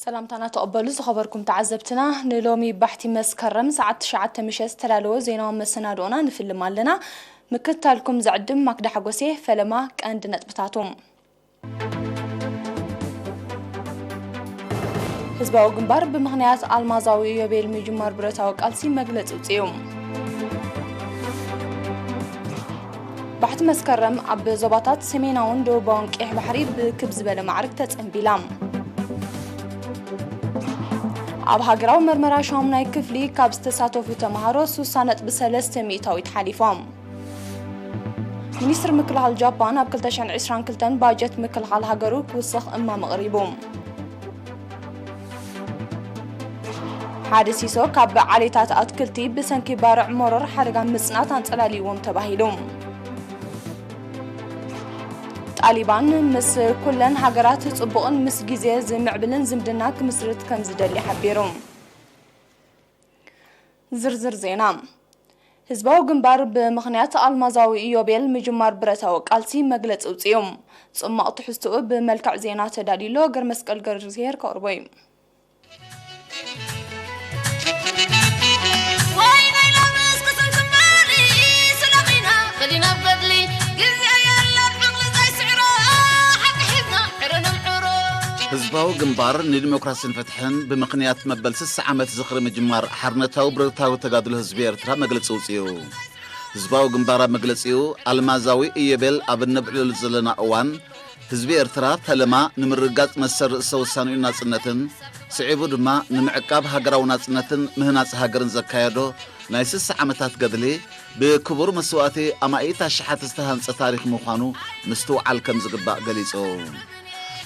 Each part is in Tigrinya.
ሰላምታና ተቐበሉ ዝኸበርኩም ተዓዘብትና። ንሎሚ ባሕቲ መስከረም ሰዓት ትሽዓተ ምሸት ዝተዳለወ ዜናዊ መሰናድኦና ንፍልም ኣለና። ምክትታልኩም ዘዕድም ማክዳ ሓጎሴ። ፈለማ ቀንዲ ነጥብታቱ። ህዝባዊ ግንባር ብምኽንያት ኣልማዛዊ ኢዮቤል ምጅማር ብረታዊ ቃልሲ መግለጺ ኣውጺኡ። ባሕቲ መስከረም ኣብ ዞባታት ሰሜናውን ደቡባውን ቀይሕ ባሕሪ ብክብ ዝበለ ማዕርግ ተጸንቢላ። ኣብ ሃገራዊ መርመራ ሻሙናይ ክፍሊ ካብ ዝተሳተፉ ተምሃሮ ሱሳ ነጥቢ ሰለስተ ሚእታዊት ሓሊፎም። ሚኒስትሪ ምክልኻል ጃፓን ኣብ ክልተ ሽሕን ዕስራን ክልተን ባጀት ምክልኻል ሃገሩ ክውስኽ እማም ኣቕሪቡ። ሓደ ሲሶ ካብ ዓሌታት ኣትክልቲ ብሰንኪ ባርዕ መሮር ሓደጋ ምጽናት ኣንጸላልይዎም ተባሂሉ። ጣሊባን ምስ ኩለን ሃገራት ጽቡቕን ምስ ግዜ ዝምዕብልን ዝምድና ክምስርት ከም ዝደሊ ሓቢሩ። ዝርዝር ዜና። ህዝባዊ ግንባር ብምኽንያት ኣልማዛዊ ኢዮቤል ምጅማር ብረታዊ ቃልሲ መግለጺ ኣውጺኡ። ጽማቕ ትሕዝትኡ ብመልክዕ ዜና ተዳልዩ ኣሎ። ገርመስቀል ገርዝሄር ከቕርቦ እዩ። ወይናይ ሎምስ ክስንትማሊ ስለኺና ፈሊና ኣብ ገድሊ ግዜ የለን ዓቕሊ ዘይስዕሮ ሓቂ ሒዝና ዕረ ነምዕሮ። ህዝባዊ ግንባር ንዲሞክራሲን ፍትሕን ብምኽንያት መበል ስሳ ዓመት ዝኽሪ ምጅማር ሓርነታዊ ብረታዊ ተጋድሎ ህዝቢ ኤርትራ መግለጺ ኣውጺኡ። ህዝባዊ ግንባር ኣብ መግለጺኡ ኣልማዛዊ ኢዮቤል ኣብ እነብዕለሉ ዘለና እዋን ህዝቢ ኤርትራ ፈለማ ንምርግጋጽ መሰል ርእሰ ውሳኔኡን ናጽነትን፣ ስዒቡ ድማ ንምዕቃብ ሃገራዊ ናጽነትን ምህናጽ ሃገርን ዘካየዶ ናይ ስሳ ዓመታት ገድሊ ብክቡር መስዋእቲ ኣማኢት ኣሽሓት ዝተሃንጸ ታሪኽ ምዃኑ ምስትውዓል ከም ዝግባእ ገሊጹ።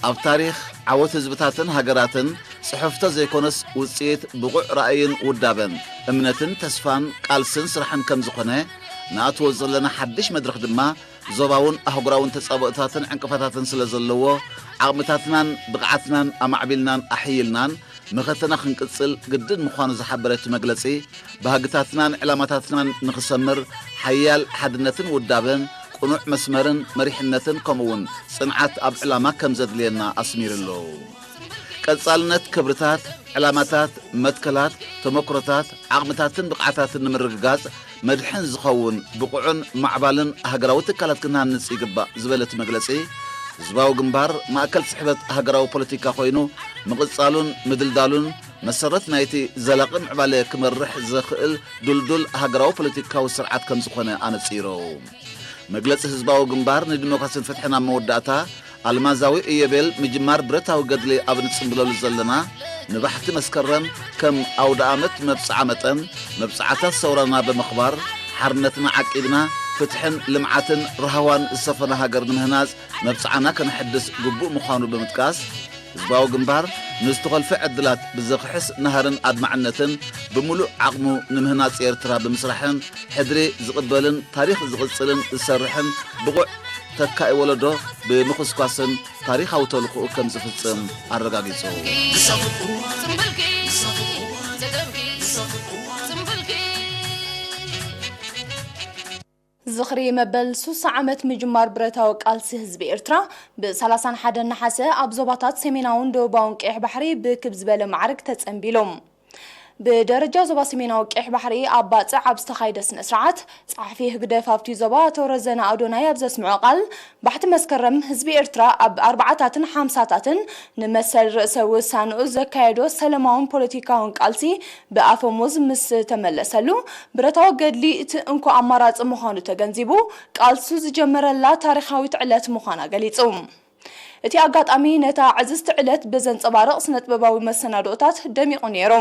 ኣብ ታሪኽ ዓወት ህዝብታትን ሃገራትን ጽሕፍቶ ዘይኮነስ ውጽኢት ብቑዕ ራእይን ውዳበን፣ እምነትን ተስፋን ቃልስን ስራሕን ከም ዝኾነ ንኣትዎ ዘለና ሓድሽ መድረኽ ድማ ዞባውን ኣህጉራውን ተጻብኦታትን ዕንቅፋታትን ስለ ዘለዎ፣ ዓቕምታትናን ብቕዓትናን ኣማዕቢልናን ኣሕይልናን መኸተና ክንቅጽል ግድን ምዃኑ ዝሓበረ እቲ መግለጺ፣ ባህግታትናን ዕላማታትናን ንኽሰምር ሓያል ሓድነትን ውዳበን፣ ቅኑዕ መስመርን መሪሕነትን ከምኡ'ውን ጽንዓት ኣብ ዕላማ ከም ዘድልየና ኣስሚሩ ኣሎ። ቀጻልነት ክብርታት፣ ዕላማታት፣ መትከላት፣ ተመክሮታት፣ ዓቕምታትን ብቕዓታትን ንምርግጋጽ መድሕን ዝኸውን ብቑዕን ማዕባልን ሃገራዊ ትካላት ክንሃንጽ ይግባእ ዝበለ እቲ መግለጺ፣ ህዝባዊ ግንባር ማእከል ስሕበት ሃገራዊ ፖለቲካ ኮይኑ ምቕጻሉን ምድልዳሉን መሰረት ናይቲ ዘላቒ ምዕባለ ክመርሕ ዘኽእል ድልዱል ሃገራዊ ፖለቲካዊ ስርዓት ከም ዝኾነ ኣነጺሩ። መግለጺ ህዝባዊ ግንባር ንዲሞክራሲን ፍትሕን ኣብ መወዳእታ ኣልማዛዊ እዮቤል ምጅማር ብረታዊ ገድሊ ኣብ እንጽምብለሉ ዘለና ንባሕቲ መስከረም ከም ኣውደ ኣመት መብጽዓ መጠን መብጽዓታት ሰውራና ብምኽባር ሓርነትና ዓቂብና ፍትሕን ልምዓትን ራህዋን ዝሰፈና ሃገር ንምህናጽ መብጽዓና ከነሐድስ ግቡእ ምዃኑ ብምጥቃስ ህዝባዊ ግንባር ንዝተኾልፈ ዕድላት ብዘኽሕስ ናህርን ኣድማዕነትን ብምሉእ ዓቕሙ ንምህናጽ ኤርትራ ብምስራሕን ሕድሪ ዝቕበልን ታሪኽ ዝቕጽልን ዝሰርሕን ብቑዕ ተካኢ ወለዶ ብምኹስኳስን ታሪኻዊ ተልእኾኡ ከም ዝፍጽም ኣረጋጊጹ። ዝኽሪ መበል ሱሳ ዓመት ምጅማር ብረታዊ ቃልሲ ህዝቢ ኤርትራ ብ ሰላሳን ሓደን ነሓሰ ኣብ ዞባታት ሰሜናውን ደቡባውን ቀይሕ ባሕሪ ብክብ ዝበለ ማዕርግ ተጸንቢሉ። ብደረጃ ዞባ ሰሜናዊ ቀይሕ ባሕሪ ኣብ ባጽዕ ኣብ ዝተኻየደ ስነ ስርዓት፣ ጸሓፊ ህግደፍ ኣብቲ ዞባ ኣቶ ረዘነ ኣዶናይ ኣብ ዘስምዖ ቃል፣ ባሕቲ መስከረም ህዝቢ ኤርትራ ኣብ ኣርባዓታትን ሓምሳታትን ንመሰል ርእሰ ውሳንኡ ዘካየዶ ሰለማውን ፖለቲካውን ቃልሲ ብኣፈሙዝ ምስ ተመለሰሉ፣ ብረታዊ ገድሊ እቲ እንኮ ኣማራጺ ምዃኑ ተገንዚቡ፣ ቃልሱ ዝጀመረላ ታሪኻዊት ዕለት ምዃና ገሊጹ። እቲ ኣጋጣሚ ነታ ዕዝዝቲ ዕለት ብዘንጸባርቕ ስነ-ጥበባዊ መሰናድኦታት ደሚቑ ነይሩ።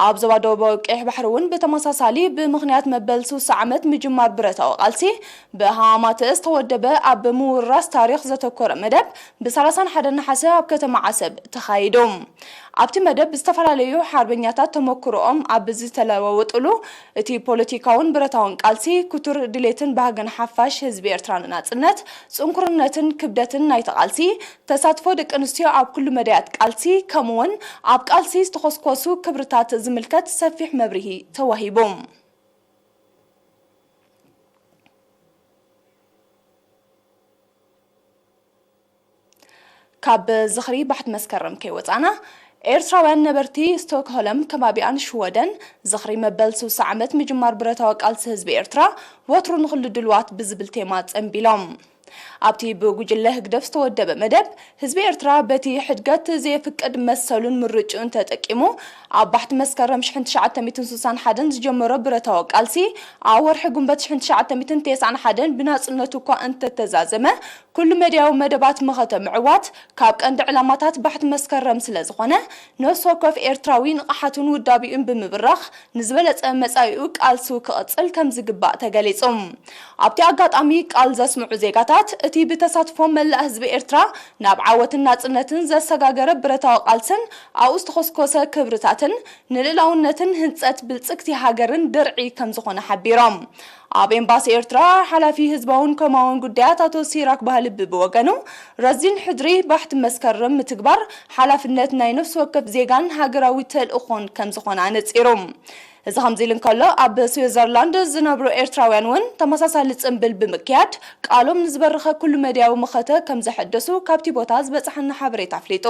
ኣብ ዞባ ደቡባዊ ቀይሕ ባሕሪ እውን ብተመሳሳሊ ብምኽንያት መበል ሱሳ ዓመት ምጅማር ብረታዊ ቃልሲ ብሃማተ ዝተወደበ ኣብ ምውራስ ታሪኽ ዘተኮረ መደብ ብ ሰላሳን ሓደን ነሓሰ ኣብ ከተማ ዓሰብ ተኻይዱ። ኣብቲ መደብ ዝተፈላለዩ ሓርበኛታት ተመክሮኦም ኣብ ዝተለዋወጥሉ፣ እቲ ፖለቲካውን ብረታውን ቃልሲ ክቱር ድሌትን ባህግን ሓፋሽ ህዝቢ ኤርትራ ንናጽነት፣ ጽንኩርነትን ክብደትን ናይቲ ቃልሲ፣ ተሳትፎ ደቂ ኣንስትዮ ኣብ ኩሉ መዳያት ቃልሲ፣ ከምኡ'ውን ኣብ ቃልሲ ዝተኾስኮሱ ክብርታት ዝምልከት ሰፊሕ መብርሂ ተዋሂቡ። ካብ ዝኽሪ ባሕቲ መስከረም ከይወጻና፣ ኤርትራውያን ነበርቲ ስቶክሆልም ከባቢኣን ሽወደን ዝኽሪ መበል ስሳ ዓመት ምጅማር ብረታዊ ቃልሲ ህዝቢ ኤርትራ ወትሩ ንኹሉ ድልዋት ብዝብል ቴማ ጸንቢሎም። ኣብቲ ብጉጅለ ህግደፍ ዝተወደበ መደብ፣ ህዝቢ ኤርትራ በቲ ሕድገት ዘየፍቅድ መሰሉን ምርጭኡን ተጠቂሙ፣ ኣብ ባሕቲ መስከረም ሽሕን ትሽዓተ ሚእትን ስሳን ሓደን ዝጀመሮ ብረታዊ ቃልሲ፣ ኣብ ወርሒ ጉንበት ሽሕን ትሽዓተ ሚእትን ተስዓን ሓደን ብናጽነቱ እኳ እንተተዛዘመ፣ ኩሉ መድያዊ መደባት መኸተ ምዕዋት ካብ ቀንዲ ዕላማታት ባሕቲ መስከረም ስለ ዝኾነ፣ ነፍሲ ወከፍ ኤርትራዊ ንቕሓቱን ውዳቤኡን ብምብራኽ፣ ንዝበለጸ መጻኢኡ ቃልሱ ክቕጽል ከም ዝግባእ ተገሊጹ። ኣብቲ ኣጋጣሚ ቃል ዘስምዑ ዜጋታት፣ እቲ ብተሳትፎ መላእ ህዝቢ ኤርትራ ናብ ዓወትን ናጽነትን ዘሰጋገረ ብረታዊ ቃልስን ኣብኡ ዝተኾስኮሰ ክብርታትን ንልኡላውነትን ህንጸት ብልጽግቲ ሃገርን ድርዒ ከም ዝኾነ ሓቢሮም። ኣብ ኤምባሲ ኤርትራ ሓላፊ ህዝባውን ኮማውን ጉዳያት ኣቶ ሲራክ ባህልቢ ብወገኑ፣ ረዚን ሕድሪ ባሕቲ መስከረም ምትግባር ሓላፍነት ናይ ነፍሲ ወከፍ ዜጋን ሃገራዊ ተልእኾን ከም ዝኾነ ኣነጺሩ። እዚ ከምዚ ኢሉ እንከሎ፣ ኣብ ስዊዘርላንድ ዝነብሩ ኤርትራውያን እውን ተመሳሳሊ ጽምብል ብምክያድ፣ ቃሎም ንዝበረኸ ኩሉ መድያዊ መኸተ ከም ዘሐደሱ ካብቲ ቦታ ዝበጽሓና ሓበሬታ ኣፍሊጡ።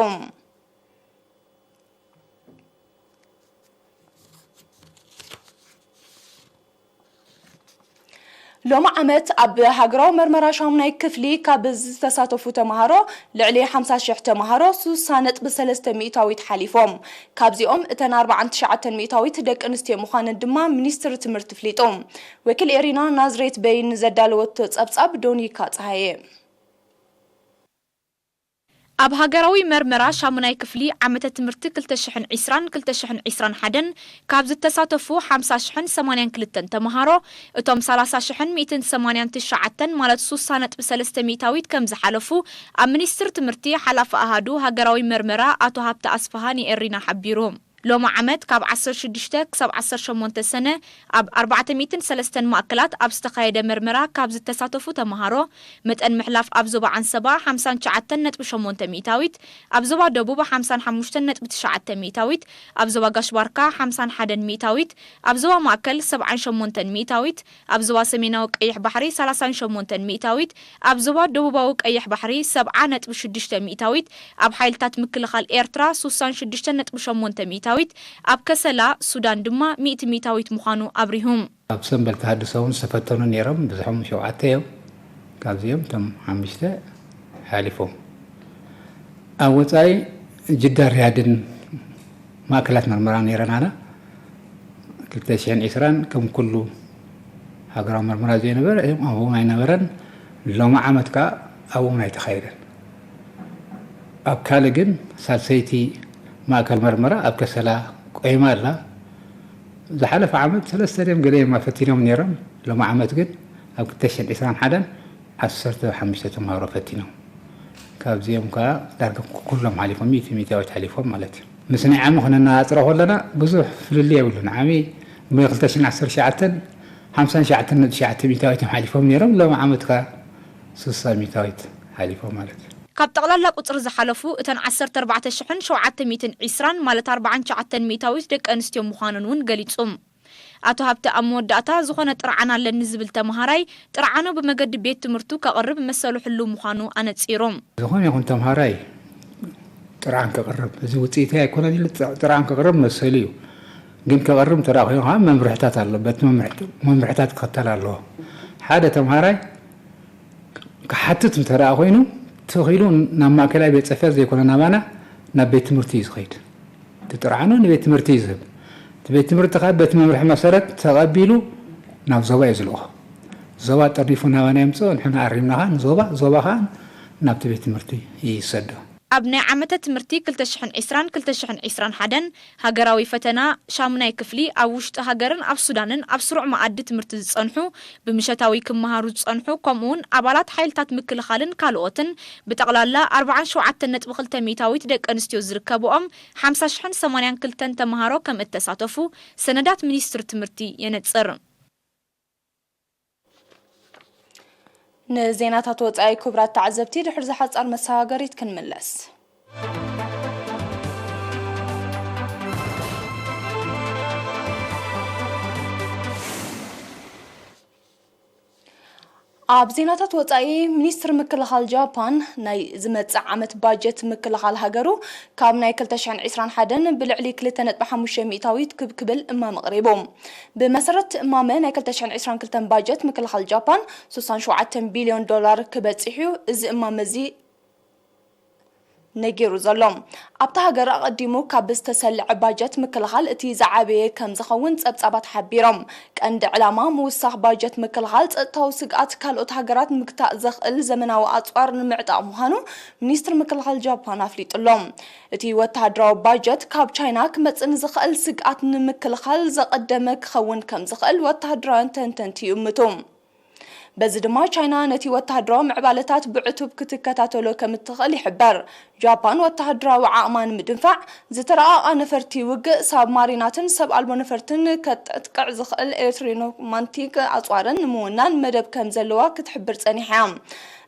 ሎሚ ዓመት ኣብ ሃገራዊ መርመራ ሻሙናይ ክፍሊ ካብ ዝተሳተፉ ተምሃሮ ልዕሊ ሓምሳ ሽሕ ተምሃሮ ሱሳ ነጥቢ ሰለስተ ሚእታዊት ሓሊፎም። ካብዚኦም እተን ኣርብዓን ትሽዓተን ሚእታዊት ደቂ ኣንስትዮ ምዃነን ድማ ሚኒስትሪ ትምህርቲ ኣፍሊጡ። ወኪል ኤሪና ናዝሬት በይን ዘዳለወቶ ጸብጻብ ዶኒካ ጸሃየ። ኣብ ሃገራዊ መርመራ ሻሙናይ ክፍሊ ዓመተ ትምህርቲ ክልተ ሽሕን ዕስራን ክልተ ሽሕን ዕስራን ሓደን ካብ ዝተሳተፉ ሓምሳ ሽሕን ሰማንያን ክልተን ተምሃሮ፣ እቶም ሰላሳ ሽሕን ሚእትን ሰማንያን ትሽዓተን ማለት ሱሳ ነጥቢ ሰለስተ ሚእታዊት ከም ዝሓለፉ ኣብ ሚኒስትሪ ትምህርቲ ሓላፊ ኣሃዱ ሃገራዊ መርመራ ኣቶ ሃብተ ኣስፍሃ ንኤሪና ሓቢሩ። ሎሚ ዓመት ካብ ዓሰርተ ሽዱሽተ ክሳብ ዓሰርተ ሸሞንተ ሰነ ኣብ ኣርባዕተ ሚእትን ሰለስተን ማእከላት ኣብ ዝተኻየደ መርመራ ካብ ዝተሳተፉ ተምሃሮ፣ መጠን ምሕላፍ ኣብ ዞባ ዓንሰባ ሓምሳን ትሽዓተን ነጥቢ ሸሞንተ ሚእታዊት፣ ኣብ ዞባ ደቡብ ሓምሳን ሓሙሽተን ነጥቢ ትሽዓተ ሚእታዊት፣ ኣብ ዞባ ጋሽ ባርካ ሓምሳን ሓደን ሚእታዊት፣ ኣብ ዞባ ማእከል ሰብዓን ሸሞንተን ሚእታዊት፣ ኣብ ዞባ ሰሜናዊ ቀይሕ ባሕሪ ሰላሳን ሸሞንተን ሚእታዊት፣ ኣብ ዞባ ደቡባዊ ቀይሕ ባሕሪ ሰብዓ ነጥቢ ሽዱሽተ ሚእታዊት፣ ኣብ ሓይልታት ምክልኻል ኤርትራ ሱሳን ሽዱሽተ ነጥቢ ሸሞንተ ሚእታዊት፣ ኣብ ከሰላ ሱዳን ድማ ሚእቲ ሚእታዊት ምዃኑ ኣብሪሁ። ኣብ ሰምበል ተሃድሶ እውን ዝተፈተኑ ነይሮም፣ ብዝሖም ሸውዓተ እዮም። ካብዚኦም እቶም ሓሙሽተ ሓሊፎም። ኣብ ወጻኢ ጅዳ ሪያድን ማእከላት መርመራ ነይረናና። ክልተ ሽሕን ዕስራን ከም ኩሉ ሃገራዊ መርመራ ዘይነበረ፣ እዮም ኣብኡ ኣይነበረን። ሎሚ ዓመት ከኣ ኣብኡ ኣይተኻየደን። ኣብ ካልእ ግን ሳልሰይቲ ማእከል መርመራ ኣብ ከሰላ ቆይማ ኣላ። ዝሓለፈ ዓመት ሰለስተ ድዮም ገለ እዮም ፈቲኖም ነይሮም። ሎም ዓመት ግን ኣብ ክልተ ሽሕን ዕስራን ሓደን ዓሰርተ ሓሙሽተ ተምሃሮ ፈቲኖም። ካብዚኦም ከኣ ዳርጋ ኩሎም ሓሊፎም፣ ሚእቲ ሚእታዊት ሓሊፎም ማለት እዩ። ምስ ናይ ዓሚ ክነነጻጽሮ ከለና ብዙሕ ፍልልይ የብሉን። ዓሚ ብ ክልተ ሽሕን ዓሰርተ ትሽዓተን ሓምሳን ትሽዓተን ነጥቢ ትሽዓተ ሚእታዊት እዮም ሓሊፎም ነይሮም። ሎም ዓመት ከኣ ስሳ ሚእታዊት ሓሊፎም ማለት እዩ። ካብ ጠቕላላ ቁጽሪ ዝሓለፉ እተን ዓሰርተ ኣርባዕተ ሽሕን ሸውዓተ ሚእትን ዕስራን ማለት ኣርባዓን ትሽዓተን ሚእታዊት ደቂ ኣንስትዮ ምዃነን እውን ገሊጹ። ኣቶ ሃብተ ኣብ መወዳእታ ዝኾነ ጥርዓን ኣለኒ ዝብል ተምሃራይ ጥርዓኑ ብመገዲ ቤት ትምህርቱ ከቕርብ መሰሉ ሕሉው ምዃኑ ኣነጺሩ። ዝኾነ ይኹን ተምሃራይ ጥርዓን ከቕርብ፣ እዚ ውጽኢተይ ኣይኮነን ኢሉ ጥርዓን ከቕርብ መሰሉ እዩ። ግን ከቕርብ እንተ ደኣ ኮይኑ ከዓ መምርሕታት ኣሎ። በቲ መምርሕት-፣ መምርሕታት ክኽተል ኣለዎ። ሓደ ተምሃራይ ክሓትት እንተ ደኣ ኮይኑ፣ ትኽ ኢሉ ናብ ማእከላይ ቤት ጽሕፈት ዘይኮነ ናባና፣ ናብ ቤት ትምህርቲ እዩ ዝኸይድ። እቲ ጥርዓኑ ንቤት ትምህርቲ እዩ ዝህብ። እቲ ቤት ትምህርቲ ከኣ በቲ መምርሒ መሰረት ተቐቢሉ ናብ ዞባ እዩ ዝልእኾ። ዞባ ጠርኒፉ ናባና የምጽኦ፣ ንሕና ኣሪምና ከኣ ንዞባ፣ ዞባ ከኣ ናብቲ ቤት ትምህርቲ ይሰዶ። ኣብ ናይ ዓመተ ትምህርቲ ክልተ ሽሕን ዕስራን ክልተ ሽሕን ዕስራን ሓደን ሃገራዊ ፈተና ሻሙናይ ክፍሊ ኣብ ውሽጢ ሃገርን ኣብ ሱዳንን ኣብ ስሩዕ መኣዲ ትምህርቲ ዝጸንሑ፣ ብምሸታዊ ክመሃሩ ዝጸንሑ፣ ከምኡውን ኣባላት ሓይልታት ምክልኻልን ካልኦትን ብጠቕላላ ኣርባዓን ሸውዓተን ነጥቢ ክልተ ሚእታዊት ደቂ ኣንስትዮ ዝርከብኦም ሓምሳ ሽሕን ሰማንያን ክልተን ተምሃሮ ከም እተሳተፉ ሰነዳት ሚኒስትሪ ትምህርቲ የነጽር። ንዜናታት ወጻኢ ክቡራት ተዓዘብቲ፣ ድሕሪ ዝሓጻር መሰጋገሪት ክንምለስ። ኣብ ዜናታት ወጻኢ፣ ሚኒስትሪ ምክልኻል ጃፓን ናይ ዝመጽእ ዓመት ባጀት ምክልኻል ሃገሩ ካብ ናይ ክልተ ሽሕን ዕስራን ሓደን ብልዕሊ ክልተ ነጥቢ ሓሙሽተ ሚእታዊት ክብ ክብል እማመ ኣቕሪቡ። ብመሰረት እቲ እማመ፣ ናይ ክልተ ሽሕን ዕስራን ክልተን ባጀት ምክልኻል ጃፓን ስሳን ሸውዓተን ቢልዮን ዶላር ክበጽሕ እዩ። እዚ እማመ እዚ ነጊሩ ዘሎ። ኣብታ ሃገር ኣቐዲሙ ካብ ዝተሰልዐ ባጀት ምክልኻል እቲ ዝዓበየ ከም ዝኸውን ጸብጻባት ሓቢሮም። ቀንዲ ዕላማ ምውሳኽ ባጀት ምክልኻል ጸጥታዊ ስግኣት ካልኦት ሃገራት ምግታእ ዘኽእል ዘመናዊ ኣጽዋር ንምዕጣቕ ምዃኑ ሚኒስትሪ ምክልኻል ጃፓን ኣፍሊጡ ኣሎ። እቲ ወተሃደራዊ ባጀት ካብ ቻይና ክመጽእ ንዝኽእል ስግኣት ንምክልኻል ዘቐደመ ክኸውን ከም ዝኽእል ወተሃደራውያን ተንተንቲ ይእምቱ። በዚ ድማ ቻይና ነቲ ወተሃደራዊ ምዕባለታት ብዕቱብ ክትከታተሎ ከም እትኽእል ይሕበር። ጃፓን ወተሃደራዊ ዓቕማ ንምድንፋዕ፣ ዝተረቓቓ ነፈርቲ ውግእ፣ ሳብማሪናትን ሰብ ኣልቦ ነፈርትን ከጥቅዕ ዝኽእል ኤሌክትሮማግኔቲክ ኣጽዋርን ንምውናን መደብ ከም ዘለዋ ክትሕብር ጸኒሓ እያ።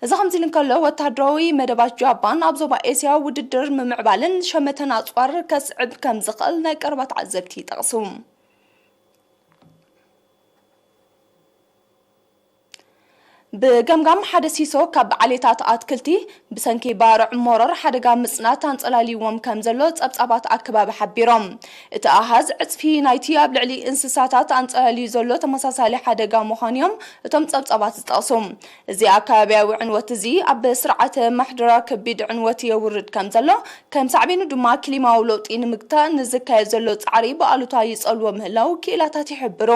እዚ ከምዚ ኢሉ እንከሎ፣ ወተሃደራዊ መደባት ጃፓን ኣብ ዞባ ኤስያ ውድድር ምምዕባልን ሸመተን ኣጽዋር ከስዕብ ከም ዝኽእል ናይ ቀረባ ተዓዘብቲ ይጠቕሱ። ብገምጋም ሓደ ሲሶ ካብ ዓሌታት ኣትክልቲ ብሰንኪ ባርዕ ሞረር ሓደጋ ምጽናት ኣንጸላልይዎም ከም ዘሎ ጸብጻባት ኣከባቢ ሓቢሮም። እቲ ኣሃዝ ዕጽፊ ናይቲ ኣብ ልዕሊ እንስሳታት ኣንጸላልዩ ዘሎ ተመሳሳሊ ሓደጋ ምዃኑ እዮም እቶም ጸብጻባት ዝጠቕሱ። እዚ ኣከባብያዊ ዕንወት እዚ ኣብ ስርዓተ ማሕደራ ከቢድ ዕንወት የውርድ ከም ዘሎ፣ ከም ሳዕቤኑ ድማ ክሊማዊ ለውጢ ንምግታእ ንዝካየድ ዘሎ ጻዕሪ ብኣሉታ ይጸልዎ ምህላው ክኢላታት ይሕብሩ።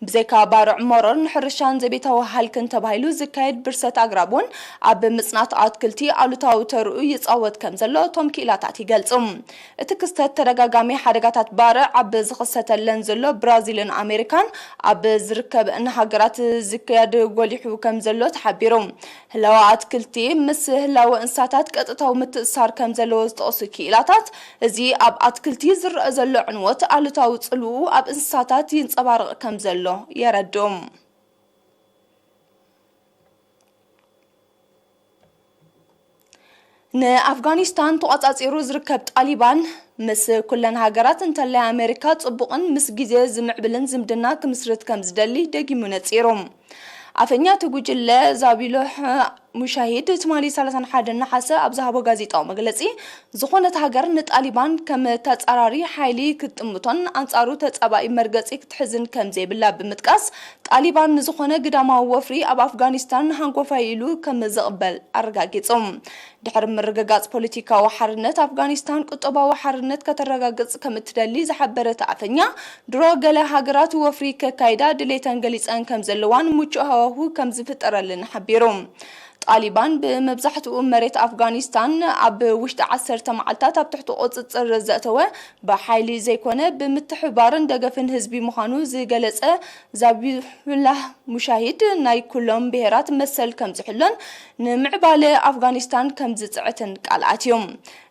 ብዘይካ ባርዕ ሞረር፣ ንሕርሻን ዘቤታዊ ሃልክን ተባሂሉ ዝካየድ ብርሰት ኣግራብ እውን ኣብ ምጽናት ኣትክልቲ ኣሉታዊ ተርኡ ይጻወት ከም ዘሎ እቶም ክኢላታት ይገልጹ። እቲ ክስተት ተደጋጋሚ ሓደጋታት ባርዕ ኣብ ዝኽሰተለን ዘሎ ብራዚልን ኣሜሪካን ኣብ ዝርከበን ሃገራት ዝካየድ ጎሊሑ ከም ዘሎ ተሓቢሩ። ህላወ ኣትክልቲ ምስ ህላወ እንስሳታት ቀጥታዊ ምትእስሳር ከም ዘለዎ ዝጠቕሱ ክኢላታት፣ እዚ ኣብ ኣትክልቲ ዝረአ ዘሎ ዕንወት ኣሉታዊ ጽልውኡ ኣብ እንስሳታት ይንጸባረቕ ከም ዘሎ የረድኡ። ንኣፍጋኒስታን ተቖጻጺሩ ዝርከብ ጣሊባን፣ ምስ ኩለን ሃገራት እንተላይ ኣሜሪካ ጽቡቕን ምስ ግዜ ዝምዕብልን ዝምድና ክምስርት ከም ዝደሊ ደጊሙ ነጺሩ። ኣፈኛ እቲ ጉጅለ ዛቢሎሕ ሙሻሂድ ትማሊ ሰላሳን ሓደን ነሓሰ ኣብ ዝሃቦ ጋዜጣዊ መግለጺ፣ ዝኾነት ሃገር ንጣሊባን ከም ተጻራሪ ሓይሊ ክትጥምቶን ኣንጻሩ ተጻባኢ መርገጺ ክትሕዝን ከም ዘይብላ ብምጥቃስ፣ ጣሊባን ንዝኾነ ግዳማዊ ወፍሪ ኣብ ኣፍጋኒስታን ሃንኮፋይ ኢሉ ከም ዝቕበል ኣረጋጊጹ። ድሕሪ ምርግጋጽ ፖለቲካዊ ሓርነት ኣፍጋኒስታን፣ ቁጠባዊ ሓርነት ከተረጋግጽ ከም እትደሊ ዝሓበረ እቲ ኣፈኛ፣ ድሮ ገለ ሃገራት ወፍሪ ከካይዳ ድሌተን ገሊጸን ከም ዘለዋን ምቹእ ሃዋሁ ከም ዝፍጠረልን ሓቢሩ። ጣሊባን ብመብዛሕትኡ መሬት ኣፍጋኒስታን ኣብ ውሽጢ ዓሰርተ መዓልታት ኣብ ትሕቲ ቁጽጽር ዘእተወ፣ ብሓይሊ ዘይኮነ ብምትሕብባርን ደገፍን ህዝቢ ምዃኑ ዝገለጸ ዛቢሁላህ ሙሻሂድ፣ ናይ ኩሎም ብሄራት መሰል ከም ዝሕሎን ንምዕባለ ኣፍጋኒስታን ከም ዝጽዕትን ቃል ኣትዩ።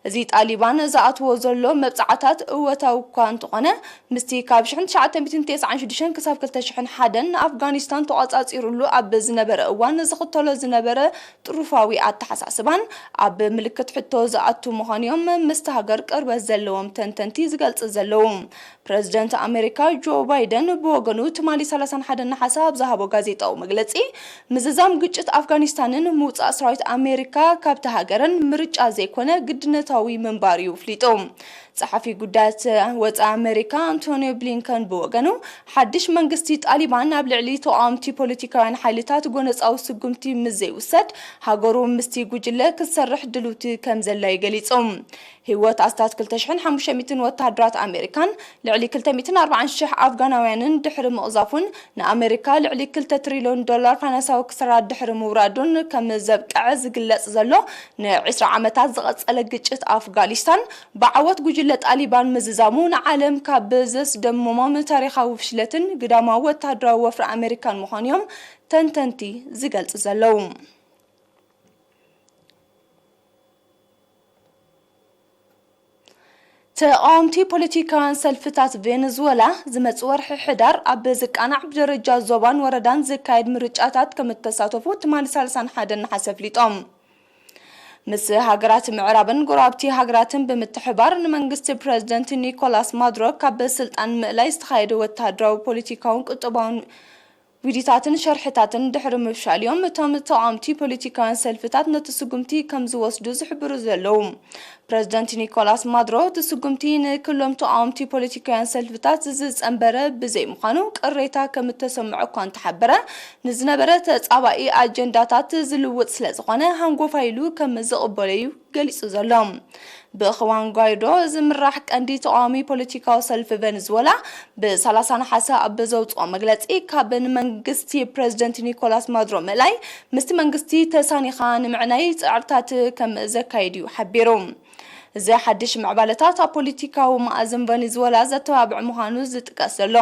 እዚ ጣሊባን ዝኣትዎ ዘሎ መብጽዓታት እወታዊ እኳ እንተኾነ፣ ምስቲ ካብ ሽሕን ትሽዓተ ሚእትን ተስዓን ሽዱሽተን ክሳብ ክልተ ሽሕን ሓደን ንኣፍጋኒስታን ተቖጻጺሩሉ ኣብ ዝነበረ እዋን ዝኽተሎ ዝነበረ ጥሩፋዊ ኣተሓሳስባን ኣብ ምልክት ሕቶ ዝኣቱ ምዃኑ እዮም ምስቲ ሃገር ቅርበት ዘለዎም ተንተንቲ ዝገልጽ ዘለዉ። ፕረዚደንት ኣሜሪካ ጆ ባይደን ብወገኑ፣ ትማሊ ሰላሳን ሓደን ነሓሰ ኣብ ዝሃቦ ጋዜጣዊ መግለጺ፣ ምዝዛም ግጭት ኣፍጋኒስታንን ምውጻእ ሰራዊት ኣሜሪካ ካብቲ ሃገርን ምርጫ ዘይኮነ ግድነታዊ ምንባር እዩ ኣፍሊጡ። ጸሓፊ ጉዳያት ወጻኢ ኣሜሪካ ኣንቶኒዮ ብሊንከን ብወገኑ፣ ሓድሽ መንግስቲ ጣሊባን ኣብ ልዕሊ ተቓወምቲ ፖለቲካውያን ሓይልታት ጎነጻዊ ስጉምቲ ምስ ዘይውሰድ፣ ሃገሩ ምስቲ ጉጅለ ክትሰርሕ ድልውቲ ከም ዘላ እዩ ገሊጹ። ህይወት ኣስታት ክልተ ሽሕን ሓሙሽተ ሚእትን ወተሃደራት ኣሜሪካን ልዕሊ ክልተ ሚእትን ኣርባዓን ሽሕ ኣፍጋናውያንን ድሕሪ ምቕዛፉን፣ ንኣሜሪካ ልዕሊ ክልተ ትሪልዮን ዶላር ፋይናንሳዊ ክሳራ ድሕሪ ምውራዱን ከም ዘብቅዐ ዝግለጽ ዘሎ፣ ንዕስራ ዓመታት ዝቐጸለ ግጭት ኣፍጋኒስታን፣ ብዓወት ጉጅለ ጣሊባን ምዝዛሙ ንዓለም ካብ ዘስደምሞም ታሪኻዊ ፍሽለትን ግዳማዊ ወተሃደራዊ ወፍሪ ኣሜሪካን ምዃኑ እዮም ተንተንቲ ዝገልጹ ዘለዉ። ተቓወምቲ ፖለቲካውያን ሰልፍታት ቬነዙዌላ፣ ዝመጽእ ወርሒ ሕዳር ኣብ ዝቃናዕ ብደረጃ ዞባን ወረዳን ዝካየድ ምርጫታት ከም እተሳተፉ ትማሊ ሰላሳን ሓደን ነሓሰ ኣፍሊጦም። ምስ ሃገራት ምዕራብን ጎረባብቲ ሃገራትን ብምትሕባር፣ ንመንግስቲ ፕረዚደንት ኒኮላስ ማዱሮ ካብ ስልጣን ምእላይ ዝተኻየደ ወተሃደራዊ፣ ፖለቲካውን ቁጠባውን ዊዲታትን ሸርሕታትን ድሕሪ ምፍሻል እዮም እቶም ተቓወምቲ ፖለቲካውያን ሰልፍታት ነቲ ስጉምቲ ከም ዝወስዱ ዝሕብሩ ዘለዉ። ፕረዚደንት ኒኮላስ ማዱሮ እቲ ስጉምቲ ንክሎም ተቓወምቲ ፖለቲካውያን ሰልፍታት ዝጸንበረ ብዘይምዃኑ ቅሬታ ከም እተሰምዖ እኳ እንተሓበረ፣ ንዝነበረ ተጻባኢ ኣጀንዳታት ዝልውጥ ስለ ዝኾነ ሃንጎፋይ ኢሉ ከም ዝቕበሎ እዩ ገሊጹ ዘሎ። ብእኽዋን ጓይዶ ዝምራሕ ቀንዲ ተቓዋሚ ፖለቲካዊ ሰልፊ ቨንዝወላ ብ30 ነሓሰ ኣብ ዘውጽኦ መግለጺ፣ ካብ ንመንግስቲ ፕረዚደንት ኒኮላስ ማዱሮ ምእላይ ምስቲ መንግስቲ ተሳኒኻ ንምዕናይ ጻዕርታት ከም ዘካይድ እዩ ሓቢሩ። እዚ ሓድሽ ምዕባለታት ኣብ ፖለቲካዊ መኣዝን ቨንዝወላ ዘተባብዕ ምዃኑ ዝጥቀስ ዘሎ፣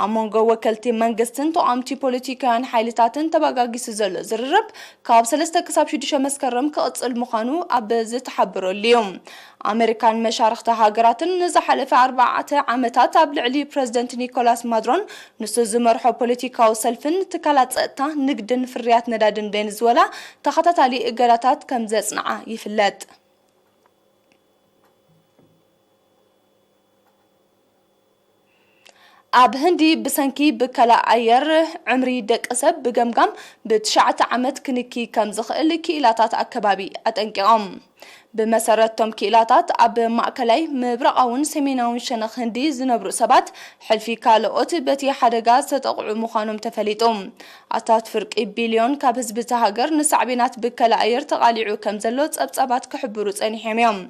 ኣብ መንጎ ወከልቲ መንግስትን ተቓወምቲ ፖለቲካውያን ሓይልታትን ተበጋጊሱ ዘሎ ዝርርብ ካብ ሰለስተ ክሳብ ሽዱሽተ መስከረም ክቕጽል ምዃኑ ኣብ ዝተሓበረሉ እዩ። ኣመሪካን መሻርኽቲ ሃገራትን ንዝሓለፈ ኣርባዕተ ዓመታት ኣብ ልዕሊ ፕረዚደንት ኒኮላስ ማዱሮን ንሱ ዝመርሖ ፖለቲካዊ ሰልፍን ትካላት ጸጥታ፣ ንግድን ፍርያት ነዳድን ቬንዝወላ ተኸታታሊ እገዳታት ከም ዘጽንዓ ይፍለጥ። ኣብ ህንዲ ብሰንኪ ብከላ ኣየር ዕምሪ ደቂ ሰብ ብገምጋም ብትሽዓተ ዓመት ክንኪ ከም ዝኽእል ክኢላታት ኣከባቢ ኣጠንቂቖም። ብመሰረት እቶም ክኢላታት፣ ኣብ ማእከላይ፣ ምብራቓውን ሰሜናውን ሸነኽ ህንዲ ዝነብሩ ሰባት ሕልፊ ካልኦት በቲ ሓደጋ ዝተጠቕዑ ምዃኖም ተፈሊጡ። ኣስታት ፍርቂ ቢልዮን ካብ ህዝቢ እታ ሃገር ንሳዕቤናት ብከላ ኣየር ተቓሊዑ ከም ዘሎ ጸብጻባት ክሕብሩ ጸኒሖም እዮም።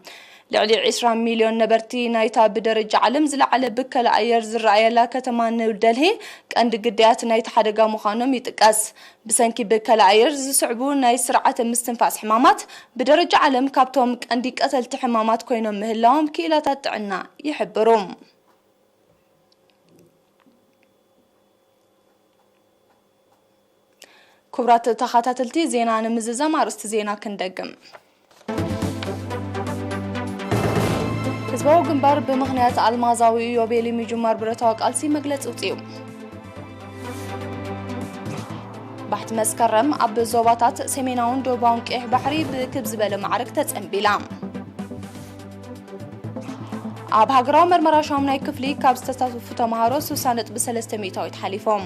ልዕሊ ዕስራ ሚልዮን ነበርቲ ናይታ ብደረጃ ዓለም ዝለዓለ ብከላ ኣየር ዝረኣየላ ከተማ ኒው ደልሂ ቀንዲ ግዳያት ናይቲ ሓደጋ ምዃኖም ይጥቀስ። ብሰንኪ ብከላ ኣየር ዝስዕቡ ናይ ስርዓተ ምስትንፋስ ሕማማት ብደረጃ ዓለም ካብቶም ቀንዲ ቀተልቲ ሕማማት ኮይኖም ምህላዎም ክኢላታት ጥዕና ይሕብሩ። ክቡራት ተኸታተልቲ ዜና፣ ንምዝዛም ኣርእስቲ ዜና ክንደግም። ህዝባዊ ግንባር ብምኽንያት ኣልማዛዊ ኢዮቤልዩ ምጅማር ብረታዊ ቃልሲ መግለጺ ኣውጺኡ። ባሕቲ መስከረም ኣብ ዞባታት ሰሜናውን ደቡባውን ቀይሕ ባሕሪ ብክብ ዝበለ ማዕርግ ተጸንቢላ። ኣብ ሃገራዊ መርመራ ሻሙናይ ክፍሊ ካብ ዝተሳተፉ ተምሃሮ ስሳ ነጥቢ ሰለስተ ሚእታዊት ሓሊፎም።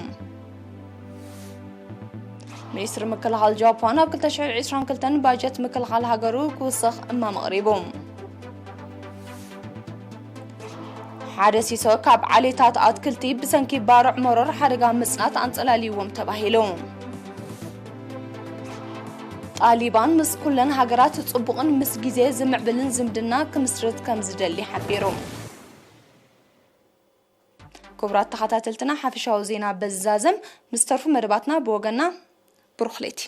ሚኒስትሪ ምክልኻል ጃፓን ኣብ ክልተ ሽሕን ዕስራን ክልተን ባጀት ምክልኻል ሃገሩ ክውስኽ እማም ኣቕሪቡ። ሓደ ሲሶ ካብ ዓሌታት ኣትክልቲ ብሰንኪ ባርዕ መሮር ሓደጋ ምጽናት ኣንጸላልይዎም ተባሂሉ። ጣሊባን ምስ ኩለን ሃገራት ጽቡቕን ምስ ግዜ ዝምዕብልን ዝምድና ክምስርት ከም ዝደሊ ሓቢሩ። ክቡራት ተኸታተልትና፣ ሓፈሻዊ ዜና በዚ ዛዘም፣ ምስ ተርፉ መደባትና ብወገና ብሩኽ ለይቲ።